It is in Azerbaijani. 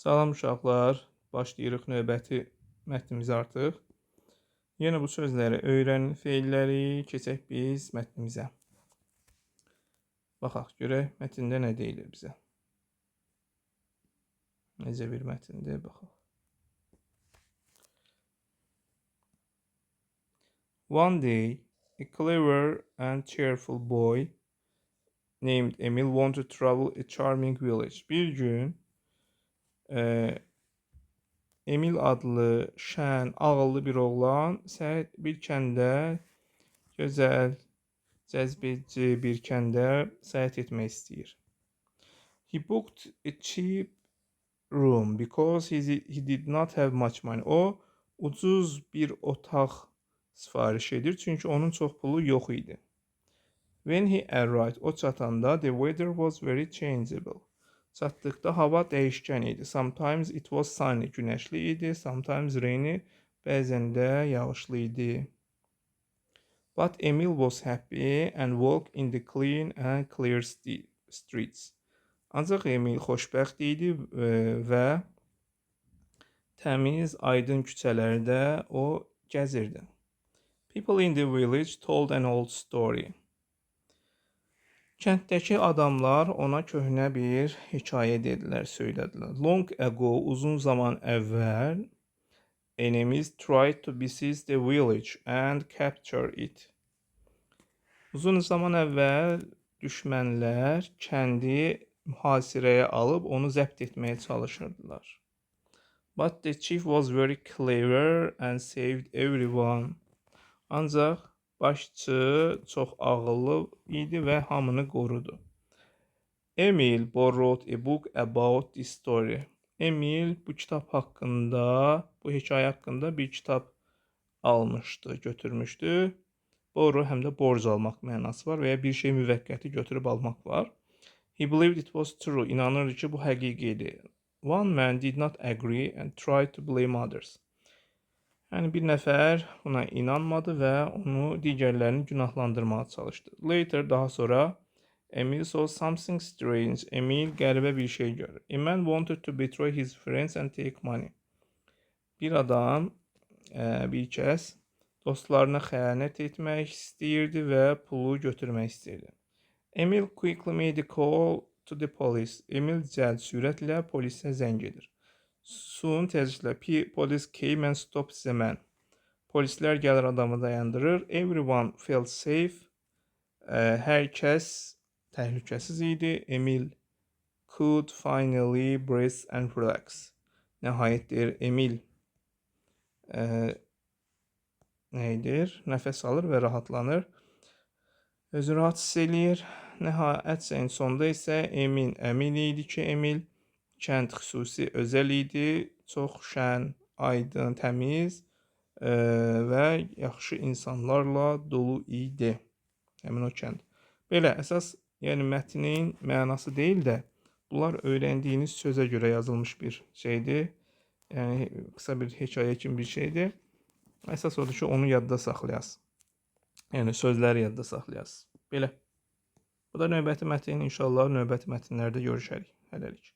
Salam uşaqlar, başlayırıq növbəti mətnimizə artıq. Yenə bu sözləri öyrənin, feilləri, keçək biz mətnimizə. Baxaq görək mətndə nə deyilir bizə. Necə bir mətndir, baxaq. One day, a clever and cheerful boy named Emil wanted to travel a charming village. Bir gün Emil adlı şən, ağıllı bir oğlan bir kəndə, gözəl, cəzbedici bir kəndə səyahət etmək istəyir. He booked a cheap room because he did not have much money. O ucuz bir otaq sifariş edir, çünki onun çox pulu yox idi. When he arrived, o çatanda, the weather was very changeable. Çatdıqda hava dəyişkən idi. Sometimes it was sunny, günəşli idi. Sometimes rainy, bəzən də yağışlı idi. But Emil was happy and walked in the clean and clear streets. Ancaq Emil xoşbəxt idi və təmiz, aydın küçələrdə o gəzirdi. People in the village told an old story. Kənddəki adamlar ona köhnə bir hekayə dedilər, söylədilər. Long ago, uzun zaman əvvəl, enemies tried to besiege the village and capture it. Uzun zaman əvvəl düşmənlər kəndi mühasirəyə alıb onu zəbt etməyə çalışırdılar. But the chief was very clever and saved everyone. Ancaq başçı çox ağıllı idi və hamını qorudu. Emil borrowed a book about this story. Emil bu kitab haqqında, bu hekayə haqqında bir kitab almışdı, götürmüşdü. Borrow həm də borc almaq mənası var və ya bir şey müvəqqəti götürüb almaq var. He believed it was true. İnanırdı ki, bu həqiqi idi. One man did not agree and tried to blame others. Yəni bir nəfər buna inanmadı və onu digərlərini günahlandırmağa çalışdı. Later, daha sonra, Emil saw something strange. Emil qəribə bir şey görür. A man wanted to betray his friends and take money. Bir adam, bir kəs dostlarına xəyanət etmək istəyirdi və pulu götürmək istəyirdi. Emil quickly made a call to the police. Emil cəld sürətlə polisə zəng edir. Soon, tezliklə, police came and stopped the man. Polislər gəlir adamı dayandırır. Everyone felt safe. Hər kəs təhlükəsiz idi. Emil could finally breathe and relax. Nəhayət deyir, Emil nə edir? Nəfəs alır və rahatlanır. Özünü rahat hiss eləyir. Nəhayət, ən sonda isə Emil əmin idi ki, Emil kənd xüsusi özəl idi. Çox şən, aydın, təmiz və yaxşı insanlarla dolu idi. Həmin o kənd. Belə, əsas yəni mətnin mənası deyil də, bunlar öyrəndiyiniz sözə görə yazılmış bir şeydir. Yəni qısa bir hekayə kimi bir şeydir. Əsas odur ki, onu yadda saxlayasınız. Yəni sözləri yadda saxlayasınız. Belə. Bu da növbəti mətn. İnşallah növbəti mətnlərdə görüşərik. Hələlik.